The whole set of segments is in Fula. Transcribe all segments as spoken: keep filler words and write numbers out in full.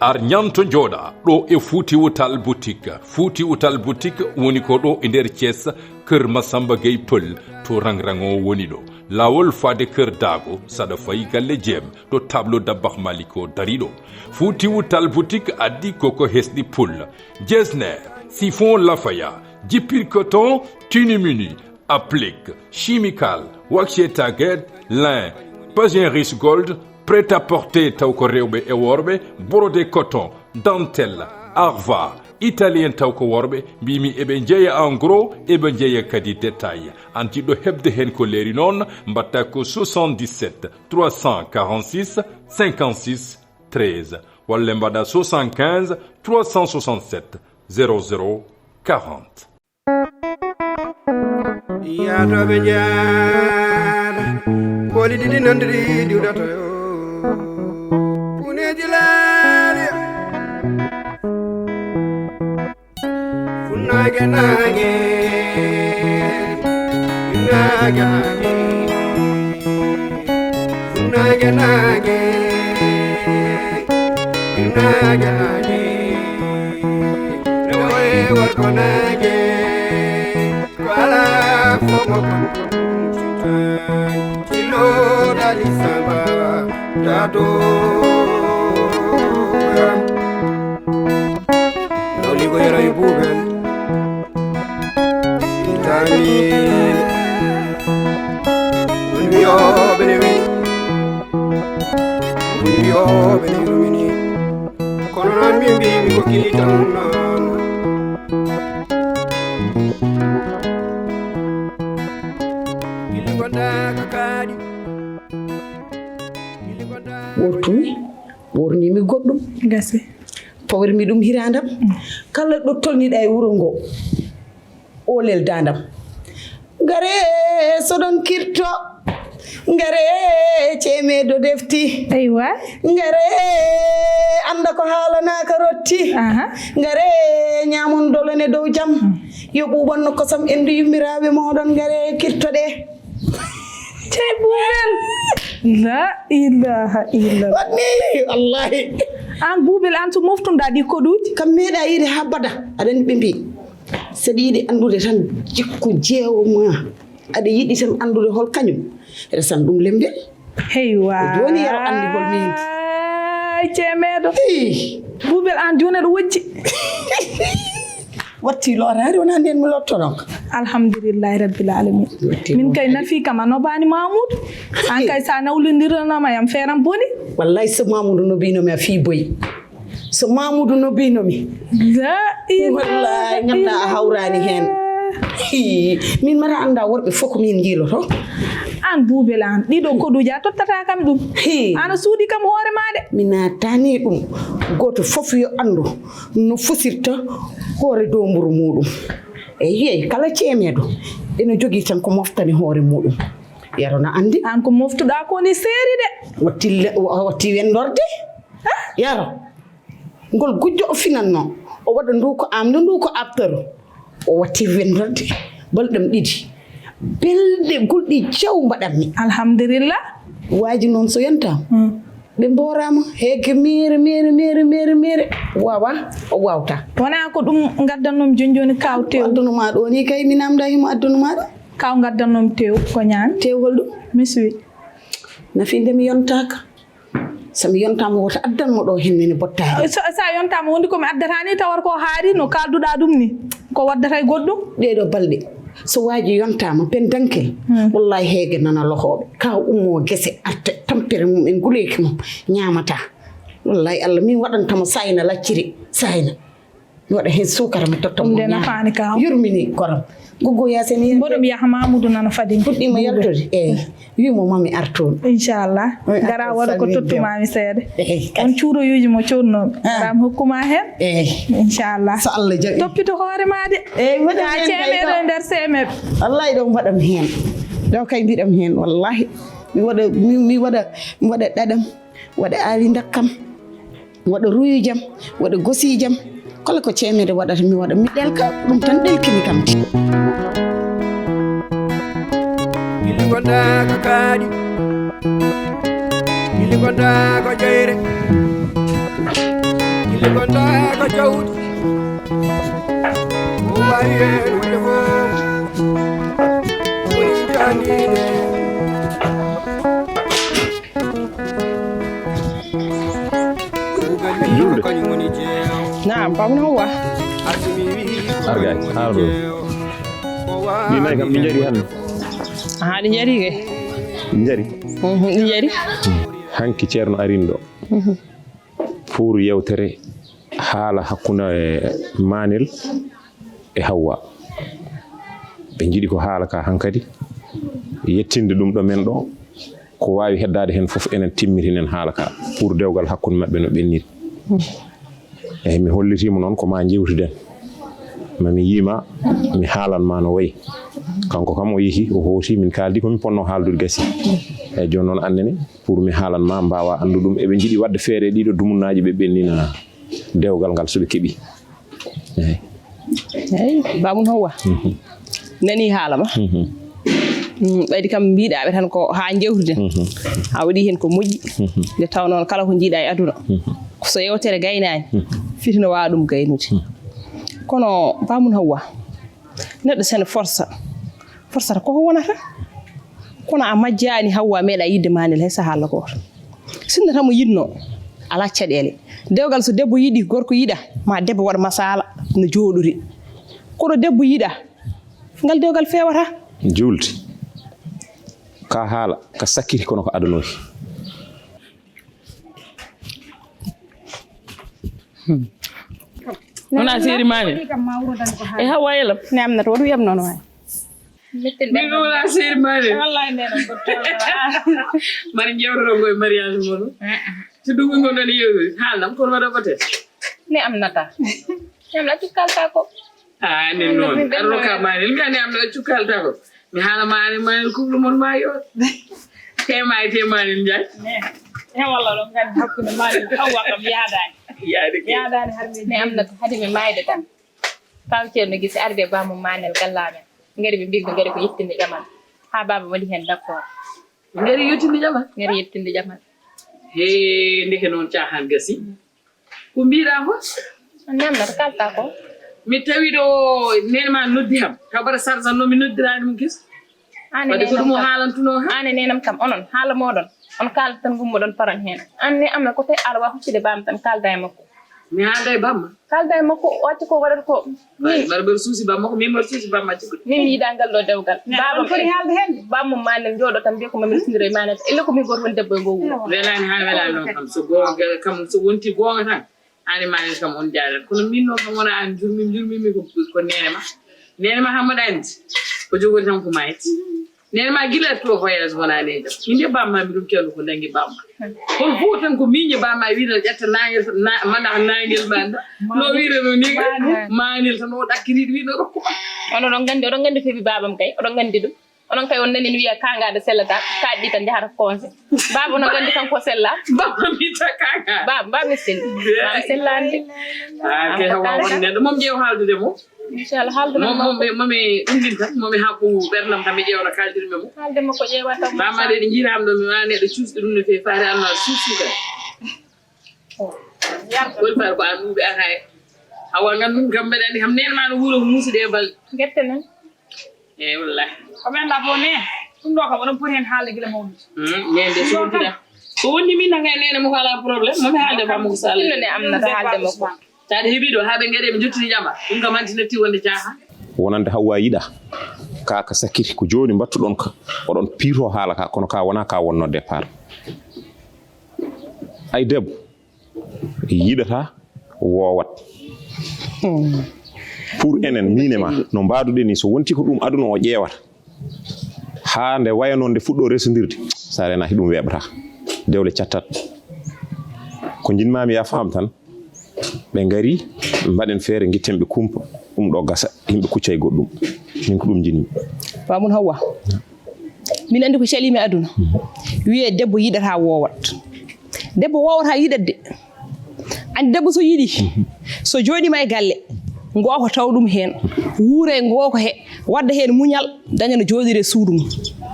Ar ñanto jooɗa ɗo e Fuuti Wutal Boutique. Fuuti Wutal Boutique woni ko ɗo e nder Thiès, Kër Massamba Gueye Peul, to rang-rang o woni ɗo. Laawol faade Kër Daago, saɗa fayi galle Jeem, ɗo tableau Dabbaax Malik o dari ɗo. Fuuti Wutal Boutique addi koko hesɗi pul. Jesner, chiffon lafaya, jippir coton, tunimini, applique, chimical, waxé target, lin, pageris gold, prêt-à-porter taw ko rewɓe e worɓe, brodé coton, dentelle, arva, italien taw ko worɓe, mbimi eɓe jeeya en gros, eɓe jeeya kadi détail. An jiɗɗo heɓde hen ko leeri noon, mbatta ko soixante-dix-sept trois cent quarante-six cinquante-six treize, walla mbaɗa soixante-quinze trois cent soixante-sept zéro zéro quarante. Yaadooɓe njaada, kooli ɗiɗi nandiri diwdata yo. Kuneeji laali. Funnaage naage, naage naage. Funnaage naage, naage naage. Rewo e worgo naage. Ko alaa fof mo kon kon. Tilo dali samba. Daado. Nawligo yero e buubel. Itani. Won wiyooɓe ne wi. Won wiyooɓe ne rumini. Kono noon min mbimi ko kili tan noon. Kili gondaaka kaaɗi. Kili gondaaka. Wortumi, wornimi goɗɗum. Gasi. Pawirmi ɗum hirandam. Kala ɗo tolniɗa e wuro ngo, olel dandam. Ngare soɗon kirto. Ngare ceemeedo defti. Eywa. Ngare anda ko haalanaka rotti. Aha. Ngare ñamon dolone dow jam. Yo ɓuuɓon no kosam endu yummiraaɓe mooɗon, ngare kirtoɗe. Cey Buubel. La ilaha illallah. Waɗni, wallahi. An Buubel, an so moftunɗa ɗi koɗuuji? Kam meeɗa yiide ha bada. Aɗa anndi ɓe mbi, saɗa yiɗi anndude tan jikku jeewo ma. Aɗa yiɗi tan anndude hol kañum. Resan ɗum lembel. Heywa. Ko jooni yaro anndi hol mi yinti. Ceemeedo. Hey. Buubel an jooni aɗa wojji. Watti looraade, wonaa ndeen mi lottono. Alhamdulillahi Rabbil Alamin. Watti looraade. Min kay nafi kam a nobaani Mamoudou. An kay sa nawlindirnoma yam feeram boni. Wallahi so Mamoudou nobino mi a fii boyi. So Mamoudou nobino mi. La ilaha illallah. Wallahi ngannda a hawraani heen. Hii, min mara annda worɓe fof ko min njiiloto. An Buubel an, ɗiɗo koɗuuji a tottata kam ɗum. Hii. Ana suuɗi kam hoore ma de. Mi naatani ɗum. Gooto fof yo anndu no fusirta hoore domburu muɗum. Eyyi, kala ceemeedo ene jogii tan ko moftani hoore muɗum. Yaro na anndi. An ko moftuɗa ko ni seeri de. Watti le-, wa-, watti wendorde. Yaro. Ngol gujjo o finatno, o waɗa ndu ko am, ndu ko aptoro. O watti wendorde, balɗam ɗiɗi. Belɗe gulɗi jaw mbaɗammi. Alhamdulillah. Waaji noon so yontaama. Hmm. Ɓe mboraama, heege meere, meere, meere, meere, meere. Waawa, o waawta. Wonaa ko ɗum ngaddannomi jooni jooni kaw tew. Adduno ma ɗo ni kay mi namda himo adduno ma ɗo. Kaw ngaddannomi tew, ko ñaami? Tew hol ɗum? Mi suwi. Nafi nde mi yontaaka. So mi yontaama woto addan mo ɗo heen nene bottaari. So, so a yontaama wondi ko mi addata ni tawar ko haari no kaalduɗa ɗum ni. Ko waddata e goɗɗum? Ɗeɗo balɗe. So waaji yontaama ben dankel. Hmm. Wallahi heege nana lohooɓe. Ka ummo gese arta tampere mum en guleeki mum ñaamata. Wallahi Allah min waɗantamo sayna lacciri. Sayna. Mi waɗa heen suukara, mi totta mo. Ɗum de nafaani kam. Yurmini koram. Goggo Yaasin ni. Mboɗo mi yaha Mamoudou nana fadi. Fuɗɗiima yaltude. Eyi. Wi mo mami artuno. Inchallah. Gara waɗa ko tottuma mi seede. Eyi. On cuuroyuuji mo coodnoomi. Ah. Gara mi hokkuma heen. Eyi. Inchallah. So Allah jaɓi. Toppito hoore ma de. Eyi, mbaɗam heen kay ceemeeɗo ɗo. E nder seemeeɓe. Wallahi ɗo mbaɗam heen. Ɗo kay mbiɗam heen, wallahi. Mi waɗa, mi, mi waɗa, mi waɗa ɗaɗam. Waɗa aali ndakkam, waɗa ruyujam, waɗa gosijam. Kala ko ceemeede waɗata, mi waɗa, mi ɗelka, ɗum tan ɗelkini kam. Gili gonda ko kaaɗi, gili gonda ko jeyre. Gonɗa ko jawdi, ko mari e wonde fof, woni janiɗe. Julde. Naam, Pape Hawa. Argay, haala ɗo. Ɗi nayi kam, ɗi njari hannde. Aha, ɗi njari kay. Ɗi njari? Mhm, ɗi njari. Hanki Ceerno arin ɗo. Mhm. Pour yewtere haala hakkunde Manel e Hawwa. Ɓe njiɗi ko haala ka hankadi, yettinde ɗum ɗo men ɗo, ko waawi heddaade heen fof, enen timmitinen haala ka, pour dewgal hakkunde maɓɓe no ɓenniri. Eeyi, mi hollitiima noon ko ma njeewtiden. Ma mi yii ma, mi haalan ma no wayi. Kanko kam o yehi, o hooti, min kaaldi ko min potnoo haaldude gasi. Eeyi, jooni noon anndene, pour mi haalan ma, mbaawa anndu ɗum. Eɓe njiɗi waɗde feere ɗiɗo dumunnaaji ɓe ɓennina dewgal ngal so ɓe keɓi. Eeyi. Eeyi, Baamun Hawwa. Mhm. Nani haala ma. Mhm. Mm, ɓaydi kam mbiɗa ɓe tan ko haa njewtiden. Mhm. A waɗi heen ko moƴƴi. Mhm. Nde taw noon kala ko njiɗa e aduna. Mhm. So yewtere gaynaani, mhm, fitina waawa ɗum gaynude. Mhm. Kono Baamun Hawwa, neɗɗo sene forsa, forsata koko wonata. Kono a majjaani Hawwa, meeɗa yiɗde Manel hay sahaa alla gooto. Sinno tan mo yiɗno, alaa caɗeele. Dewgal so debbo yiɗi, gorko yiɗa, ma debbo waɗ masala no jooɗori. Kono debbo yiɗa, ngal dewgal feewata. Juulde. Ka haala, ka sakkiti kono ko adanoki. Wona seeri Manel. E Hawwa yelam. Ne am na to waɗu yam noon waay. Min ɗum wona seeri Manel. Wallahi nde noon ko toon. Mari jewtoto ngo e mariage mon. To ɗum ngon ɗon yewtude. Haalam kono waɗa ɓote. Ne am nata. Ne am na cukkalta ko. Ah, nen noon. Arno ka Manel. Mi ani am na cukkalta ko. Mi haala Manel, Manel kublu mon ma yo. Te ma te Manel Njaay. Ne. E walla ɗon nganndi hakkunde Manel Hawwa kam yaadaani. Yaade ke. Yaadaani har mi ne am na hadi mi maayde tan. Paw Ceerno Gisi arde baamu Manel gallaamen. Ngari ɓe mbiɗo ngari ko yettinde ƴamal. Haa baaba waɗi heen d'accord. Ngari yettinde ƴamal? Ngari yettinde ƴamal. He, ndeke noon caahan gasi. Ko mbiɗa ko? Namna ko kalta ko? Mi tawi ɗo nene ma noddi ham. Taw bara sarsan no mi noddiraani mo gis. Ane wadde ko ɗum o haalantuno ha? Ane nenam kam onon haala moɗon. On kaalda tan gummoɗon paran heen. An ne am na ko tawi aɗa waawi huccude baam tan kaalda e makko. Mi haalda e bamma. Kaalda e makko o acca ko waɗata ko. Min mbaɗa mbaɗa suusi bamma ko min mbaɗa suusi bamma cikkude. Min mi yiɗa ngal ɗo dewgal. Baabam foti haalde heen. Bamma ma ne jooɗo tan mbiya ko mami resindiro e ma ne elle ko min goto woni debbo e ngo wuro. Welaani ha welaani noon kam so goonga kam so wonti goonga tan. Ani ma ne kam on jaadat kono min noon kam wona an jurmi jurmi mi ko ko nene ma. Nene ma hammada andi ko jogori tan ko mayti. Nene ma gila to voyage wona ne jam min de bamma mi ɗum kewno ko nangi bamma. Kono fof tan ko miñe bamma wiino ƴetta nangel mana nangel ma no wiirano ni manel tan o ɗakkiriɗo wiino rokku ma. Ono ɗon gandi oɗon gandi febi babam kay oɗon gandi ɗum. Onon kay on nani no wiya kanga de sellata kaɗɗi tan jahata conseil. Baba onon gandi kanko sella. Baba mi ta kanga. Baba baba mi sel. Baba sellande. Ah ke hawa on ne mom jew haldude mo. Inchallah haalde mom mom mom mom ɗum din tan mom haɓu ɓernam tan mi ƴeewna kaldirmi mo. Haalde makko ƴeewata mo. Bamade ɗi jiram ɗo mi wani ɗo cuusɗo ɗum no fewi faade anno suusi kay. Wol far ko an ɗuɓe an hay. Hawa ngandum kam mbeɗa andi kam nen ma no wuuro musude e bal. Gerte nan. Eyi wallahi. Ko men la fo ne. Ɗum ɗo kam oɗon poti hen haalde gila mawni. Nen de so wonti da. So wonni min nanga e nene mo ko ala problème mo mi haalde bammo ko sala. Ɗum ne am nata haalde makko. Taade heɓi ɗo haa ɓe ngari ɓe jottini ƴama ɗum kam hanti netti wonde caaha. Wonande Hawwa yiɗa ka ka sakkiti ko jooni mbattuɗon ka oɗon piirto haala ka kono ka wona ka wonno départ. Ay debbo yiɗata woowat. Pour enen miin e ma no mbaɗuɗen ni so wonti ko ɗum aduna o ƴeewata haa nde waya noon nde fuɗɗo resondirde so a renaki ɗum weeɓata dewle cattat ko jinmami ya faam tan. Ɓe ngari mbaɗen feere gitten ɓe kumpa ɗum ɗo gasa yimɓe kucca e goɗɗum. Min ko ɗum jinmi. Pamun Hawwa. Min andi ko calimi aduna wiye debbo yiɗata wowat. Debbo wowata yiɗatde. Andi debbo so yiɗi so joɗima e galle ngoko taw ɗum hen wuure ngoko he wadda hen muñal daña no joɗire suudu mum.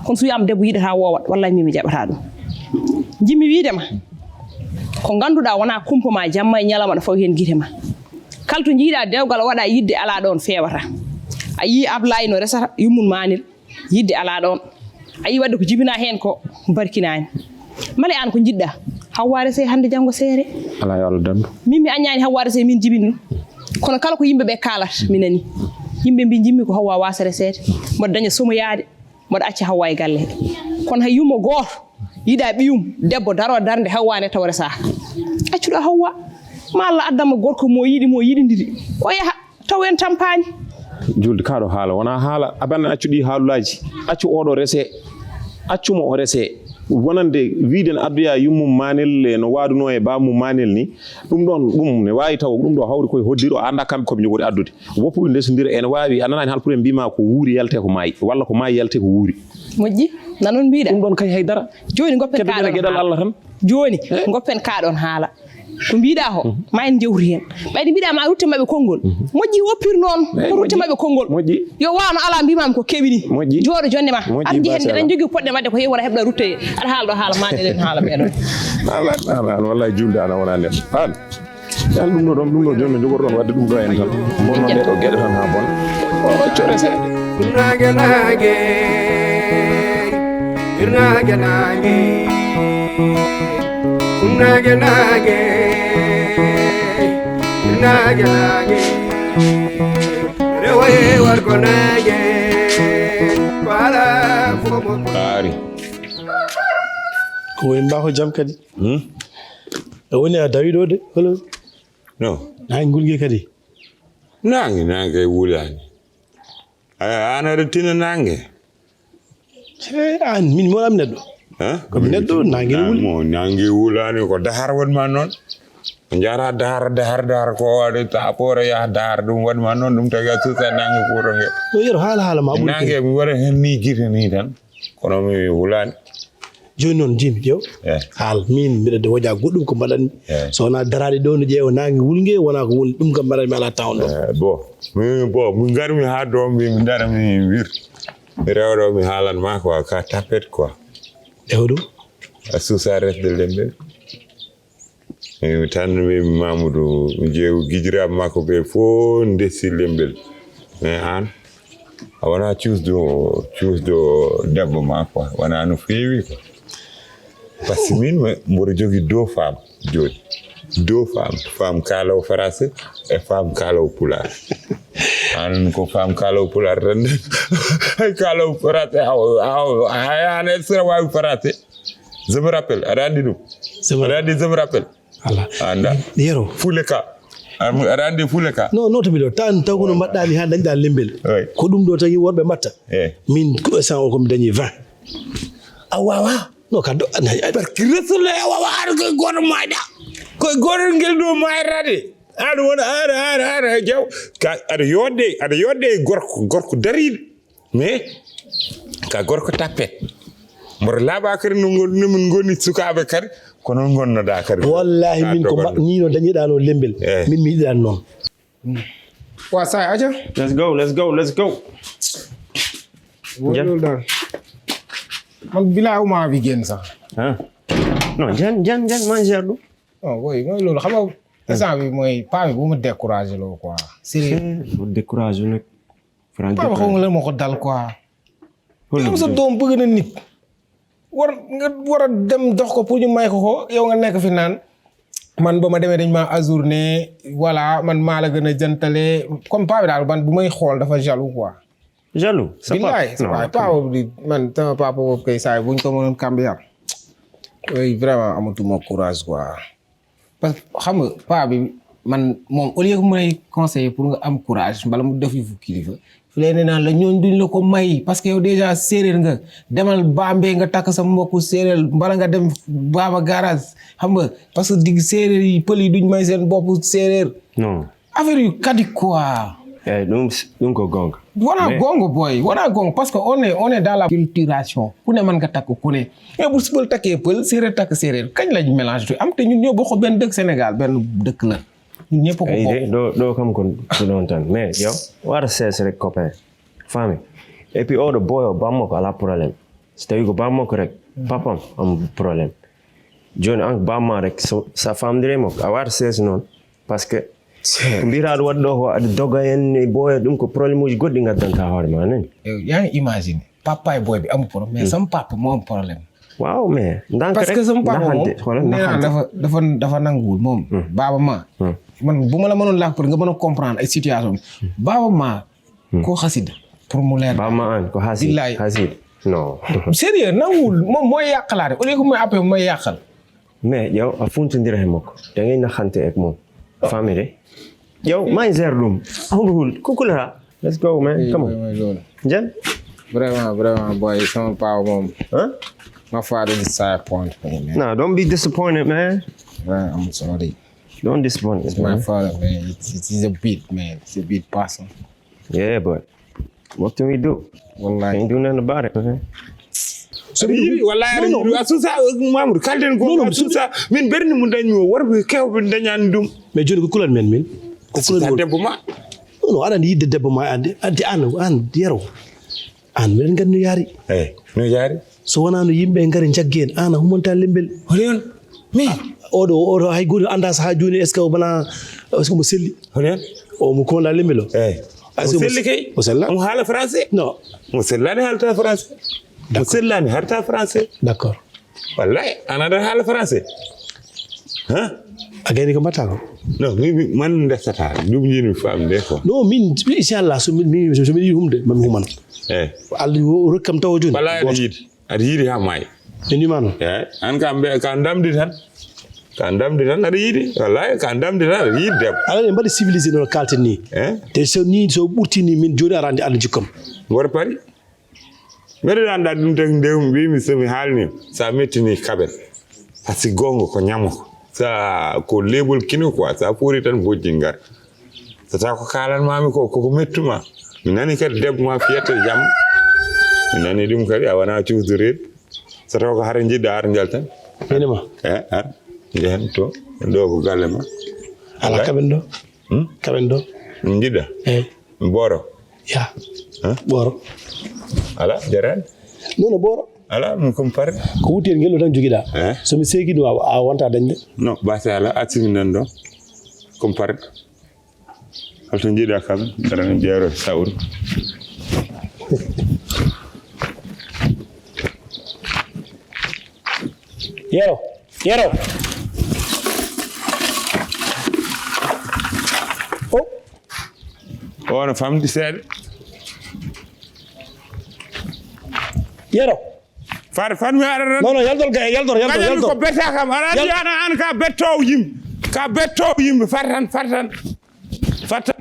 Kono so wiyama debbo yiɗata wowat wallahi min mi jaɓata ɗum. Jimmi wiidema Ko ngannduɗaa wonaa kumpa ma, jamma e ñalawma aɗa fawi heen gite ma. Kala to njiiɗaa dewgal waɗa yiɗde alaa ɗoon feewata. A yii Ablaye no resata yummum maanel, yiɗde alaa ɗoon. A yii waɗde ko jibinaa heen ko barkinaani. Male aan ko njiɗɗaa? Hawwa resee hannde janngo seere. Alaa yo Allah danndu. Min mi añaani Hawwa resee min jibini ɗum. Kono kala ko yimɓe ɓe kaalata mi nani. Yimɓe mbi njimmi ko Hawwa waasa reseede. Mboɗo daña somoyaade. Mboɗo acca Hawwa e galle he. Kono hay yumma gooto yiɗa ɓiyum debbo daro darnde Hawwa nde tawa resaaka. Accuɗo Hawwa. Ma Allah addanmo gorko mo yiɗi mo yiɗidiri. O yaha taw en tampaani. Julde kaɗo haala wona haala aban accu ɗi haalulaji accu oɗo rese accu mo o rese wonande wiide ne addoya yummum manel e no waduno e bamum manel ni ɗum ɗon ɗum ne wawi taw ɗum ɗo hawri koye hoddiro anda kamɓe koɓe jogori addude woppuɓe ndesodira ene wawi a nanani hal pour en mbima ko wuuri yalte ko maayi walla ko maayi yalte ko wuuri moƴƴi nanon mbiɗa ɗum ɗon kay haydara joni goppen keɗoɗen e gueɗal allah tan joni goppen kaɗon haala ko mbiɗa ko ma en jewtu hen ɓayde mbiɗa ma rutte maɓɓe konngol moƴƴi woppir noon ko rutte maɓɓe konngol yo wano ala mbimami ko keɓini jooɗo jonde ma ar jii hende ɗen jogui poɗɗen wadde ko hewi wona heɓɗa rutte aɗa haala ɗo haala ma ɗeɗen haala ɓeɗo wallay julde ana wona nden an yalla ɗum ɗo ɗon ɗum ɗo joni no jogorɗon wadde ɗum ɗo en tan bonno ɗe ɗo gueɗe tan ha bona o core seeɗa Hirnaange naange, hirnaange naange, hirnaange naange, hirnaange naange. Rewoye warko naange, ko alaa fof mo. Kaari. Ko woni mbaa ko jam kadi? Hmm? A woni a dawi ɗo de, holo? No. Naange ngulge kadi? Naange, naange wulaani. An aɗa tina nange. He an min mo am neɗɗo. Ko mi neɗɗo nange wuli. Mo nange wulani ko dahar wonma noon. Ko jara dahar dahar dahar ko waɗi ta poore yaha dahar ɗum wonma noon ɗum tagi a susa nange fuuto nge. Ɗo yero haala haala ma ɓuri. Nange mi waɗa hen ni gite ni tan. Kono mi wulani. Jooni noon njiimi ƴeew haal min mbiɗa de woja goɗɗum ko mbaɗanmi so wonaa daraade ɗo no ƴeewa naange wulnge wonaa ko woni ɗum kam mbaɗanmi alaa tawon ɗo bon min bon min ngarmi haa ɗo min ndarmi wir mi rewa ɗo mi haalan ma quoi ka tapet quoi ƴeew ɗum a suusa resde lembe min tan min mamoudou mi jeewi gijiraaɓe makko ɓe fof ndesi lembel mais aan a wona cuusdo cuusdo debbo ma quoi wona no feewi quoi par ce que min mboɗo jogui deux femmes joni deux femmes femme kaalawo français e femme kaalawo pulaar anan ko femme kaalawo pulaar tan hay kaalawo français aw aw hay an sera wawi français je me rappelle aɗa andi ɗum aɗa andi je me rappelle Ala. Anda. Yero. Fuleka. Aɗa andi fuleka. No no to miɗo tan taw kono mbaɗɗami ha dañɗa lembel. Ko ɗum ɗo tagi worɓe mbatta. Min ko cent o komi dañi vingt. A wawa. No ka do. Barki resulle a wawa aɗa koye goto mayɗa. Koye goto ngel ɗo mayrade. Aɗa wona aɗa aɗa aɗa jaw. Ka aɗa yodde aɗa yodde gorko gorko dariɗo. Mais ka gorko tappet mboɗo laaɓa kadi no min ngoni sukaaɓe kadi ko noon ngonnoɗa kadi wallahi min ko ni no dañiɗa no lembel min mi yiɗiɗan noon wa sa aja let's go let's go let's go wolɗol ɗon man bila uma wigen sax non jan jan jan man ger ɗum non woy mooy loolu xam nga instant bi mooy paa bi bu mu découragé loo quoi sérieux découragé nag Frank Papa xaw ma lan moo ko dal quoi. Yow sa doom bëgg na nit. War nga war a dem dox ko pour ñu may ko ko yow nga nekk fi naan man ba ma demee dañ ma ajourné voilà man maa la gën a jantale comme paa bi daal man bu may xool dafa jaloux quoi. Jaloux sa papa billaay sa papa bi man sama papa boobu kay saa buñ ko mënoon cambiar. Oui vraiment amatuma courage quoi. Parce que xam nga paa bi man moom au lieu que mu lay conseiller pour nga am courage mbala mu def yu fu kilifa fi lay ne naan la ñooñ duñ la ko may parce que yow déjà séeréer nga demal Bambey nga takk sa mbokku séeréer mbala nga dem Baba garage xam nga parce que digg séeréer yi pël yi duñ may seen bopp séeréer. Non. Affaire yu kadi quoi. Eh, ɗum ɗum ko gonga. Wona gonga boy, wona gonga parce que on est on est dans la culturation. Ku ne man nga takk ku ne. Mais bu sibal takkee pël séeréer takk séeréer kañ lañ mélange tu am te ñun ñoo bokk benn dëkk Sénégal benn dëkk la. Ñun ñëpp ko bokk. Ɗo ɗo kam kon ko ɗon tan mais yow wara ses rek copain. Fami. Et puis oɗo boyo bammo ko ala problème. Si tawi ko bammo ko rek papam am problème. Jooni an ko baaba ma rek, so, so a faamdiri e makko, a waawata sees noon. Parce que ko mbiyataaɗo waɗi ɗo ko aɗa doga en e booya, ɗum ko problème uji goɗɗi ngaddanta hoore ma, nani? Yaa imagine, papa e booy bi amu problème, mais sama papa moo am problème. Waaw, mais ndànk rek, parce que sama papa moom, naxante, xoolal, nee naa naxante. Dafa, dafa, dafa nanguwul moom. Hmm. Baaba ma. Hmm. Man, bu ma la mënoon làkk pour nga mën a comprendre ay situation bi. Baaba ma, ko xasida. Pour mu leer. Baaba ma an, ko xasida. Billaay. Xasida. Non. Sérieux, nanguwul. Moom mooy yàqalaate. Au lieu que mooy appel, mooy yàqal. Mais yow, a funtindira he makko. Da ngay naxante ak moom. Family. Yow, maa ngi zer ɗum. Amul, ko kulata. Let's go, man. Come on. Mooy loolu. Jen? Vraiment, vraiment, boy, sama papa moom. Huh? My father disappoint me, man. No, don't be disappointed, man. Right, I'm sorry. Don't disappoint me, man. It's my father, man. It's, it's, he's a bit, man. He's a bit person. Yeah, but what can we do? Wallahi. Can't do nothing about it, man. So aɗa yiɗi, wallahi, aɗa yiɗi. A suusa, Mamoudou, kalden ko a suusa. Min berni mo dañmi o, worɓe kewɓe dañani ɗum. Mais jooni ko kulan men min? Ko kulan debbo ma. Non, non, aɗa yiɗde debbo ma, andi, andi an, an, Yero. An, mbeɗen nganndi no yaari. Eyi, no yaari? So wonaa no yimɓe ngari njaggi en, aan a humanta lembel. Holi on? Min? Oɗo, oɗo, hay gooto anndaa so haa jooni, est-ce que o wonaa, est-ce que mo selli? Holi on? O mo konda lembel o? Eyi. Mo selli kay. O sella? Mo haala français? Non. Mo sellaani haalta français. Mo sellaani haalta français. D'accord. Wallahi, an aɗa haala français? Huh? A gayni ko mbatta ko? Non, mi, mi, man ndesata. Ɗum yini famde ko. Non, min, inchallah, so min, min, so min yiɗi humde, mami human. Eh. Allah wo-, rokkam tawo jooni. Wallahi, aɗa yiɗi. Aɗa yiɗi haa maayi. Min wima noon. Eh, an ka mbe-, ka ndamdi tan. Ka ndamdi tan, aɗa yiɗi. Wallahi, ka ndamdi tan, aɗa yiɗi debbo. Ala en mbaɗi civilisé noon kalten ni. Eh? Te so ni, so ɓurti ni, min jooni aɗa anndi Allah jikkam. Wor pari? Mbeɗa anndaa ɗum tan, nde mbimi so mi haalni, so a mettini kaɓen. Parce que goonga ko ñamo ko. Sa ko leebol kino quoi, sa foori tan bojji ngar. So taw ko kaalan mami ko, koko mettuma. Mi nani kadi debbo ma fiyata jam. Mi nani ɗum kadi, a wona cuusde reedu. So taw ko hara jiɗɗa ar ngal tan. Ene ma? Eh, ar. Njehen to. Ɗo ko galle ma. Ala kaɓen ɗo. Hmm? Kaɓen ɗo. Ɗum jiɗɗa? Eh. Booro. Ya. Huh? Booro. Ala, jaraani. Non, non, booro. Ala, mi compare. Ko wuti en ngel ɗo tan jogiɗa. Eh? So mi seegi ɗum, a, a wonta dañde. Non, basi ala, acci mi nan ɗo. Compare. Holto jiɗɗa kam, dara mi jeero sawru. Yero, Yero. Oh. O no famɗi seeɗa. Yero. Far, far mi ara ran. Non, non, yaldol gay, yaldol, yaldol, yaldol. Ko beta kam, ara. Yal- an, an ka betto yim. Ka betto yim, far tan, far tan. Far tan.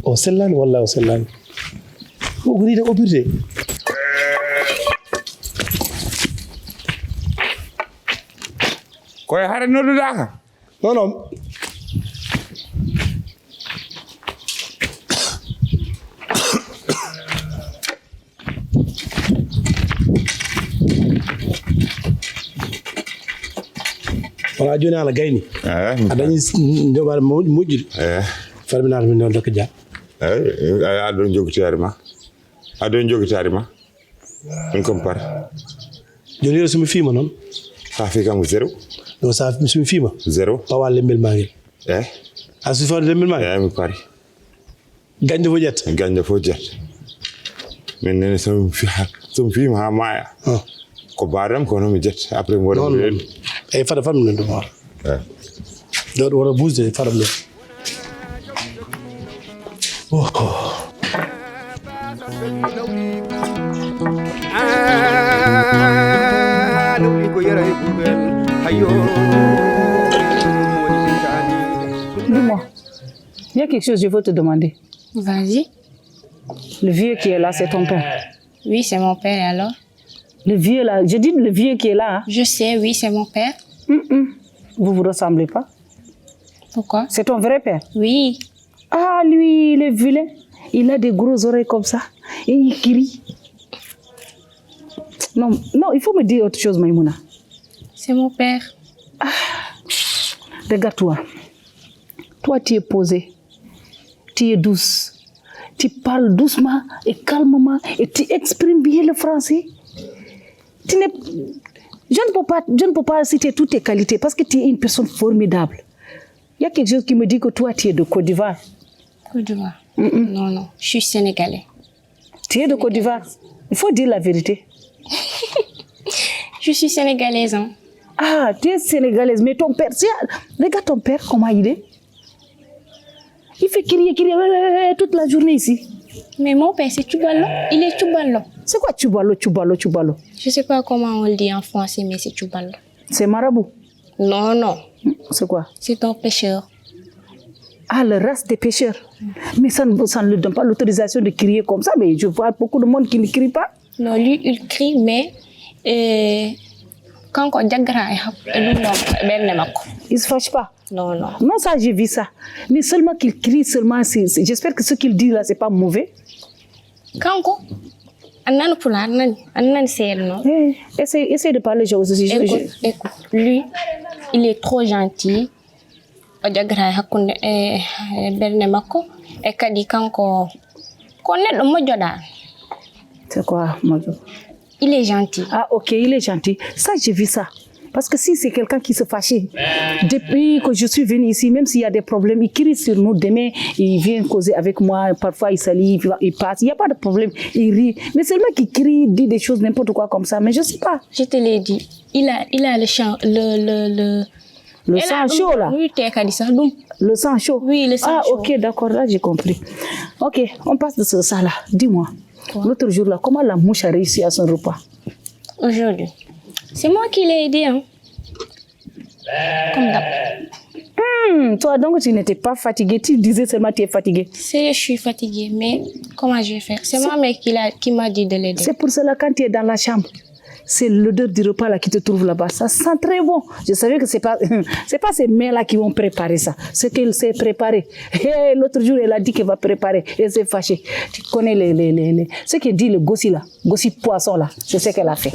O sellaani, wallahi o sellaani. O goni de opirde. Koye hare nodduɗa ka? Non, non. Wona jooni ala gayni. Eh, a dañi s-, njoɓaade mo-, moƴƴude. Eh. Farminaata min ɗon dokka ja. Eh, eh, a ɗon jogitaari ma. A ɗon jogitaari ma. Min compare. Jooni yeru so mi fiima noon. Sa fi kam zéro. Non, sa, so mi fiima. Zéro. Pawa lembel ma ngel. Eh? A so fawi lembel ma ngel? Eh, mi pari. Gañɗo fof ƴetta. Gañɗo fof ƴetta. Min nene so mi fi-, so mi fiima haa maaya. Ah. Ko baadam kono mi ƴetta. Après mi waɗa. Non, mi non. Reedu. Eyi, fada fam min ɗum. Eh. Ɗo ɗo wona buusde fada ɗum. Oh. Ah, lawli ko yara e ɓuuɓel. Hayo. Dis-moi, il y a quelque chose que je veux te demander. Vas-y. Le vieux qui est là, c'est ton père. Oui, c'est mon père, et alors? Le vieux là, je dis le vieux qui est là, hein. Je sais, oui, c'est mon père. Hum, hum. Vous vous ressemblez pas. Pourquoi? C'est ton vrai père. Oui. Ah, lui, il est vilain. Il a des gros oreilles comme ça. Et il crie. Non, non, il faut me dire autre chose, Maïmouna. C'est mon père. Ah, regarde-toi. Toi, tu es posée. Tu es douce. Tu parles doucement et calmement et tu exprimes bien le français. Tu n'es, Je ne peux pas, je ne peux pas citer toutes tes qualités parce que tu es une personne formidable. Il y a quelque chose qui me dit que toi, tu es de Côte d'Ivoire. Côte d'Ivoire. Non, non, je suis sénégalais. Tu es de Côte d'Ivoire. Il faut dire la vérité. Je suis sénégalaise. Hein. Ah, tu es sénégalaise, mais ton père, c'est- regarde ton père, comment il est. Il fait crier, crier ouais, ouais, ouais, toute la journée ici. Mais mon père, c'est Tchouballo. Il est Tchouballo. C'est quoi Tchouballo, Tchouballo, Tchouballo? Je sais pas comment on le dit en français, mais c'est Tchouballo. C'est marabout. Non, non. C'est quoi? C'est un pêcheur. Ah, la race des pêcheurs. Mais ça ne, ça ne lui donne pas l'autorisation de crier comme ça. Mais je vois beaucoup de monde qui ne crie pas. Non, lui, il crie, mais euh, quand on diagra, il ne se fâche pas. Non, non. Non, ça, j'ai vu ça. Mais seulement qu'il crie, seulement, c'est- c'est- j'espère que ce qu'il dit là, c'est pas mauvais. Kanko, a nani pulaar, a nani seeɗa noon. Essaye, essaye de parler, je, je, je, Écoute, écoute, lui, il est trop gentil. O jaggataa e hakkunde e e ɓernde makko. E kadi kanko ko neɗɗo moƴƴo dal. C'est quoi, moƴƴo? Il est gentil. Ah, ok, il est gentil. Ça, j'ai vu ça. Parce que si c'est quelqu'un qui se fâchait, depuis que je suis venue ici, même s'il y a des problèmes, il crie sur nous. Demain, il vient causer avec moi. Parfois, il salue, il, va- il passe. Il n'y a pas de problème. Il rit. Mais seulement qu'il crie, il dit des choses, n'importe quoi comme ça. Mais je ne sais pas. Je te l'ai dit. Il a, il a le champ, le, le, le, Le sang chaud, là. Oui, t'es kadi sax ɗum. Le sang chaud. Oui, le sang Ah, chaud. Ok, d'accord. Là, j'ai compris. Ok, on passe de ce, ça, là. Dis-moi. L'autre jour, là, comment la mouche a réussi à son repas? Aujourd'hui. C'est moi qui l'ai aidé, hein. Comme d'hab. Hmm, toi, donc, tu n'étais pas fatigué. Tu disais seulement que tu es fatigué. C'est je suis fatiguée, mais comment je vais faire? C'est ma mère qui, l'a- qui m'a dit de l'aider. C'est pour cela, quand tu es dans la chambre, c'est l'odeur du repas là qui te trouve là-bas. Ça sent très bon. Je savais que c'est pas, c'est pas ces mains-là qui vont préparer ça. C'est qu'elle s'est préparée. Hey, l'autre jour, elle a dit qu'elle va préparer. Elle s'est fâchée. Tu connais les, les, les, les- ce qu'elle dit, le gossi là. Gossi poisson là, c'est ce qu'elle a fait.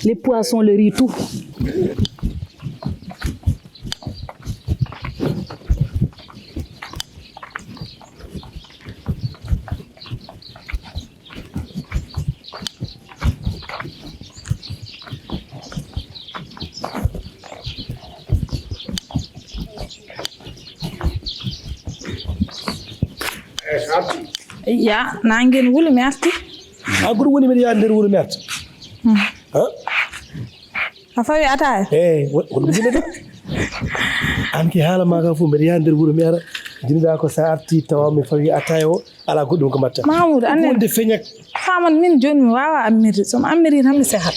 Les poissons, le riz, tout. Ya, nangen wuli mi arti. Ha goɗɗum woni mbiɗa yaha nder wuro mi arta. A fawi ataya? Eyi, ko ɗum yimɓe ɗo. An ki haala ma ka fof mbiɗa yaha nder wuro mi ara. Jiniɗa ko sa arti tawa mi fawi ataya o ala goɗɗum ko mbatta. Mamoudou, annen wonde feñak. Faman min joni mi wawa ammirde, somi ammiri tan mi sehat.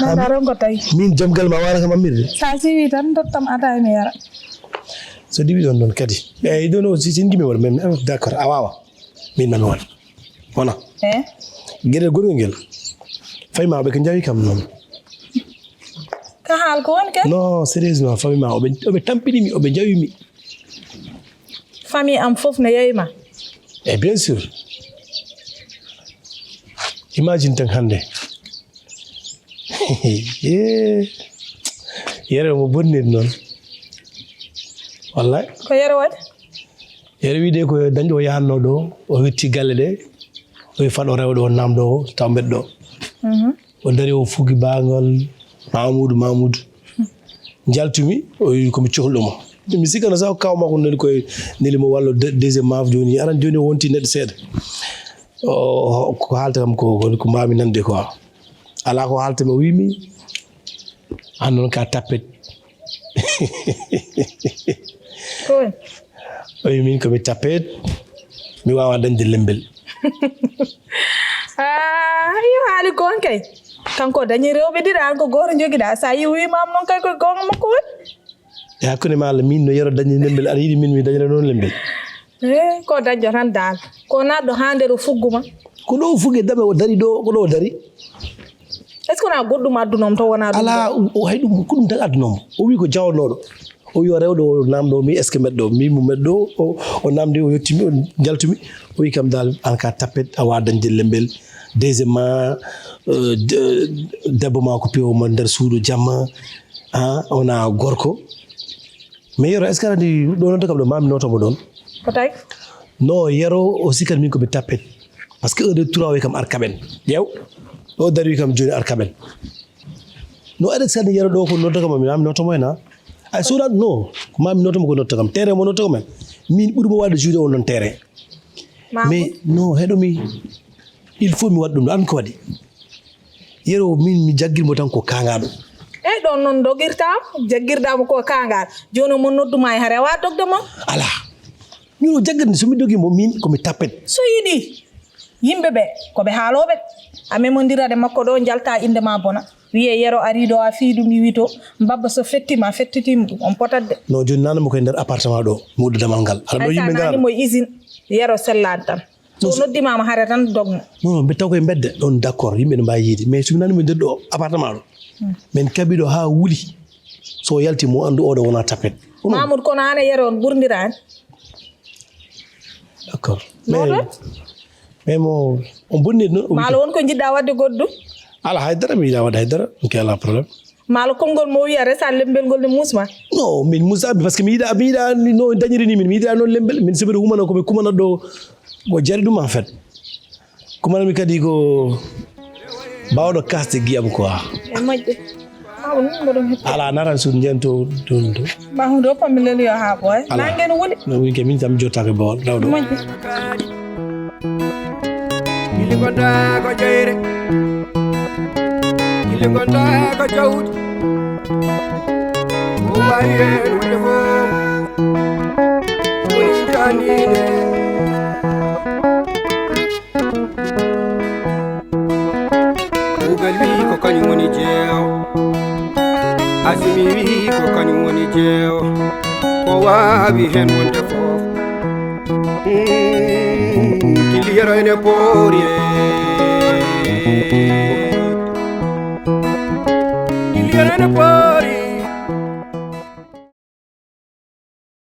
Nanda rongo tawi. Min jom gal ma wara kam ammirde. Sa siwi tan dottam ataya mi yara. So diwi ɗon ɗon kadi. Eyi ɗon o singimi won men d'accord a wawa. Min mami won. Wona. Eh? Geɗel gorgel ngel. Fay ma ɓe ko jawi kam noon. Ka haal ko woni ke? Non, sérieusement, fami ma oɓe oɓe tampini mi, oɓe jawi mi. Famille am fof ne yawi ma. Et bien sûr. Imagine tan hannde. Yere mo bonnir noon. Wallahi. Ko yere waɗi? Yere wiide ko dañɗo o yahanno ɗo, o witti galle ɗe, o wi faɗo rewɗo o namɗo o taw mbeɗɗo. O dari o fugi bagal Mamoudou Mamoudou. Jaltumi o wi komi cohluɗo mo. Mi sikkano sa ko kaw makko neli koye neli mo wallo deuxième maf joni aran joni o wonti neɗɗo seeɗa. Ko haalta kam ko ko mbawmi nande quoi. Ala ko haalta mi o wimi an noon ka tappet. O wi min komi tappet mi wawa dañde lembel. Ah, yo haali gon kay. Kanko dañi rewɓe ɗiɗa an ko goto jogiɗa sa yi wimama noon kay koye gonga makko woni. E hakkunde ma Allah min no yero dañi lembel aɗa yiɗi min mi dañira noon lembel. Eh, ko dañjo tan dal ko naɗɗo ha nder o fugguma. Ko ɗo o fugge dame o dari ɗo ko ɗo o dari. Est ce que wona goɗɗum addunomo to wona ɗum ala o hay ɗum ko ɗum tan addunomo o wi ko jawanoɗo. O wi o rewɗo o namɗo mi est ce que mbeɗɗo mi mo mbeɗɗo o namdi o yettimi o jaltumi. O wi kam dal an ka tappet a wawa dañde lembel. Deuxièmement debbo ma ko piwo mo nder suudu jamma. A wona gorko. Mais yero est ce que aɗa andi ɗo nodda kam ɗo mami notomo ɗon? Ko tawi? No yero o sikkat min komi tappet. Parce que un deux trois wi kam ar kaɓen ƴeew. Ɗo dari wi kam joni ar kaɓen. No aɗa sani yero ɗo ko nodda kam, mi, mi nodda mo en, ha? Ay, so wonaa, no, ko ma mi nodda mo ko nodda kam. Tere mo nodda kam en. Min ɓuri mo waɗde juuɗe on noon tere. Mais, no, heɗo mi, il faut mi waɗa ɗum, an ko waɗi? Yero min mi jaggir mo tan ko kaŋaaɗo. Eyi, ɗon noon dogirtaamo, jaggirɗaa mo ko kaŋaaɗo. Jooni mo nodduma e hare, a waawaa dogde mo? Alaa. Min o jaggirde, so mi dogi mo, min ko mi tappet. So yiɗi, yimɓe ɓe, ko ɓe haalooɓe. A memondira e makko ɗo, njalta innde ma bona. Wiye yero ari ɗo, a fii ɗum, iwi to. Mbabba so fettima, fettitiima ɗum, on potat de. No, jooni nana mo koye nder appartement ɗo, mi udda damal ngal. Aɗa ɗo yimɓe ngarano mo e usine, yero sellaani tan. So noddimaama hare tan dogmo. Non, non, mbiɗa taw koye mbedda ɗon, d'accord, yimɓe ne mbaawi yiide. Mais so mi nani mo nder ɗo appartement ɗo, min kaɓi ɗo haa wuli. So o yalti mo anndu oɗo wona tapet. Mamoudou, kono aan e yero on ɓurndiraani? D'accord. Mais, mais mo, on bonni non, o maalo won ko njiɗɗa waɗde goɗɗum? Ala haydara, mi yiɗa waɗde haydara, ok, ala problème. Maalo konngol mo wiya resa lembel ngol ne muusma? Non, min muusaɓe, parce que mi yiɗa, mi yiɗa no dañiri ni min, mi yiɗa noon lembel, min soɓe ɗo humana ko ɓe kumana ɗo, ko jari ɗum en fait. Kumana mi kadi ko baawɗo kasde giyam quoi. E moƴƴe. Ala naran suudu njeento ɗum ɗo. Mahmudu o fammi leli yo haa ɓooya. Ala. Nange no wuli. No wuli ke min tam jottaake bawol, dawɗo. Moƴƴi. Gilli gonda ko jeyre. Gilli gonda ko jawdi. Ko waawi heen wonde fof. Woni sutaniinde. Kuugal wi ko kañum woni jeewo. Asimi wi ko kañum woni jeewo. Ko waawi heen wonde fof. Mm, Gilli Yero ene poori e. Gilli Yero ene poori.